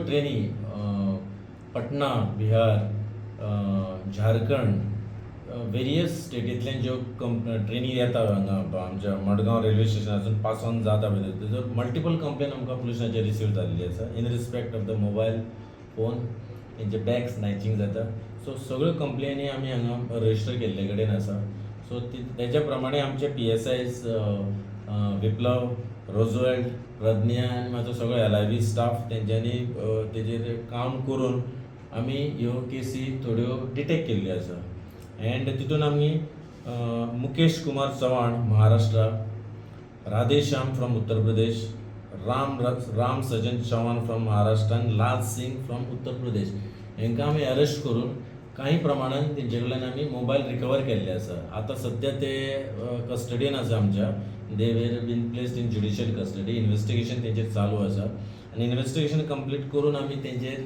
ट्रेनी पटना, Bihar, Jharkhand, various स्टेटींतल्यान ज्यो ट्रेनी येता हांगा आमच्या मडगांव रेल्वे स्टेशनासून पास ऑन जाता पळय, तेजो मल्टिपल कंप्लेन आमकां पुलिसांचेर रिसीव जाल्ली आसा in respect of the mobile phone, तेंचे बॅग स्नॅचिंग जाता. सो सगळ्यो कंप्लेनी आमी हांगा रजिस्टर केल्ले कडेन आसा. सो ती तेज्या प्रमाणे आमचे पीएसआयज विप्लव, रोजवेल्ट, प्रज्ञा आनी म्हाजो सगळो एलआयबी स्टाफ तेंच्यांनी तेजेर काम करून आमी ह्यो केसी थोड्यो डिटेक्ट केल्ल्यो आसा. एंड तितून आमी Mukesh Kumar Chavan, Maharashtra, Radheshyam from Uttar Pradesh, Ram Ram Sajjan Chavan from Maharashtra आनी लाल सिंग फ्रॉम उत्तर प्रदेश हांकां आमी अरेस्ट करून काही प्रमाणान तेंचे कडल्यान आमी मोबायल रिकवर केल्ले आसा. आतां सद्या ते कस्टडीन आसा आमच्या. They were been placed in judicial custody. Investigation तेंचेर चालू आसा आनी इन्वेस्टिगेशन कंप्लीट करून आमी तेंचेर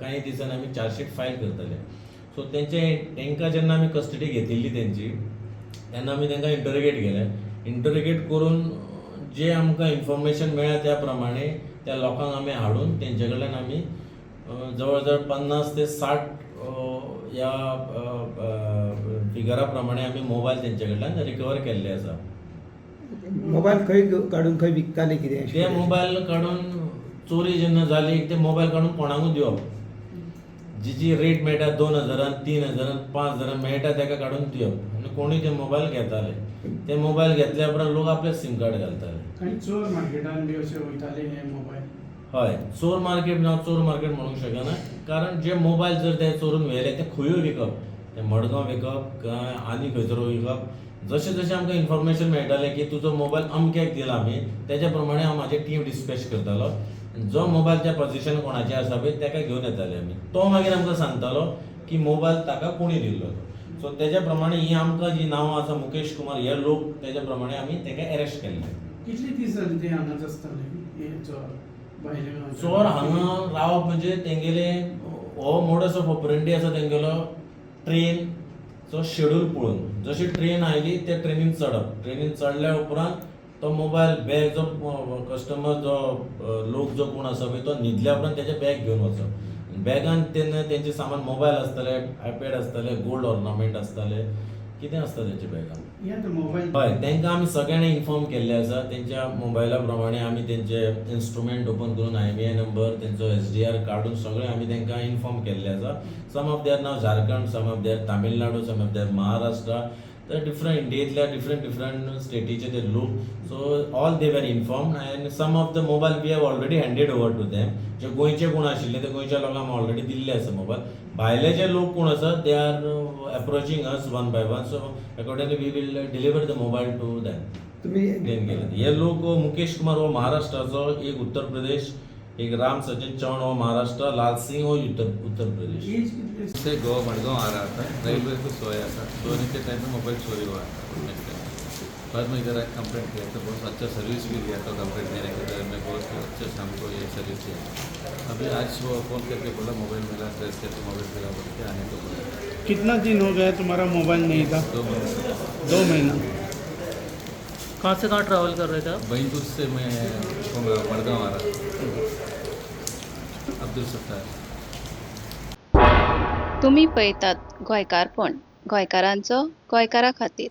कांय दिसांनी आमी चार्जशीट फायल करतले. सो तेंचे तांकां जेन्ना आमी कस्टडी घेतिल्ली तेंची, तेन्ना आमी तांकां इंटरोगेट केलें. इंटरोगेट करून जे आमकां इन्फॉर्मेशन मेळ्ळें, त्या प्रमाणे त्या लोकांक आमी हाडून तेंचे कडल्यान आमी जवळ जवळ 50 ते 60 ह्या फिगरा प्रमाणे आमी मोबायल तेंचे कडल्यान रिकवर केल्ले आसा. मोबायल खंय काडून खंय विकताले, कितें? ते मोबायल काडून, चोरी जेन्ना जाली, ते मोबायल काडून कोणाकूय दिवप. जी रेट मेळटा, 2000न, 3000न, 5000न मेळटा, ताका काडून दिवप आनी कोणूय ते मोबायल घेताले. ते मोबायल घेतल्या उपरांत लोक आपले सीम कार्ड घालताले. आनी चोर मार्केटान बी अशे वयताले हे मोबायल? हय, चोर मार्केट ना, चोर मार्केट म्हणूंक शकना, कारण जे मोबायल जर ते चोरून व्हेले, ते खंयूय विकप, ते मडगांव विकप काय आनी खंयसर विकप. जशें जशें आमकां इन्फॉर्मेशन मेळटालें की तुजो मोबायल अमक्याक दिला आमी, तेज्या प्रमाणे हांव म्हाजी टीम डिस्पॅच करतालो आनी जो मोबायल ज्या पोझिशन कोणाचे आसा पळय, ताका घेवन येताले आमी. तो मागीर आमकां सांगतालो की मोबायल ताका कोणी दिल्लो तो. सो तेज्या प्रमाणे ही आमकां जी नांवां आसा, मुकेश कुमार, हे लोक, तेज्या प्रमाणे आमी ताका एरेस्ट केल्ले. कितले दीस जाले ते हांगाच आसताले हे चोर भायले गांवचे? चोर हांगा रावप म्हणजे तेंगेले हो मोडस ऑफ ऑपरेंडी आसा तेंगेलो. ट्रेनचो शेड्यूल पळोवन, जशी ट्रेन आयली, त्या ट्रेनीन चडप. ट्रेनीन चडल्या उपरांत तो मोबायल बॅग, जो कस्टमर, जो लोक जो कोण आसा पळय, तो न्हिदल्या उपरांत तेजें बॅग घेवन वचप. बॅगान तेन्ना तेंचें सामान, मोबायल आसतले, आयपॅड आसतले, गोल्ड ऑर्नामेंट आसताले, कितें आसता तेंच्या बॅगान. हे आतां मोबायल हय, तांकां आमी सगळ्यांनी इन्फॉर्म केल्ले आसा. तेंच्या मोबायला प्रमाणे आमी तेंचे इन्स्ट्रुमेंट ओपन करून आयएमईआय नंबर, तेंचो एसडीआर काडून सगळें आमी तांकां इन्फॉर्म केल्ले आसा. Some of their now Jharkhand, some of their Tamil Nadu, some of their Maharashtra, तर डिफरंट इंडियेंतल्या डिफरंट डिफरंट स्टेटीचे ते लोक. So all they were informed and some of the mobile we have already handed over to them. जे गोंयचे कोण आशिल्ले, ते गोंयच्या लोकांक already दिल्ले आसा मोबायल. भायले जे लोक कोण आसा, they are approaching us one by one, so accordingly we will deliver the mobile to them. तुम्ही क्लेम केले हे लोक. मुकेश कुमार हो महाराष्ट्राचो, एक उत्तर प्रदेश, एक राम सचिन चव्हाण हो महाराष्ट्र, लाल सिंग हो उत्तर उत्तर प्रदेश. एज कितली? से गोवा मडगांव आ रहा था, रेलवे को सोया था. सोने के टाइम में मोबाइल चोरी हुआ था उठने के टाइम. बाद में इधर आके कंप्लेंट किया तो बहुत अच्छा सर्विस भी दिया था. कंप्लेंट देने के टाइम में बहुत अच्छे से हमको ये सर्विस दिया. अभी आज वो फ़ोन करके बोला, मोबाइल मिला, ट्रेस करके मोबाइल मिला बोल के आने को बोला. कितना दिन हो गया तुम्हारा मोबाइल नहीं था? 2 महीने. 2 महीना. कहाँ से कहाँ ट्रैवल कर रहे थे आप? बैंगलोर से मैं मडगांव आ रहा था. अब्दुल सत्तार. तुमी पळयतात गोंयकारपण, गोंयकारांचो गोंयकारा खातीर.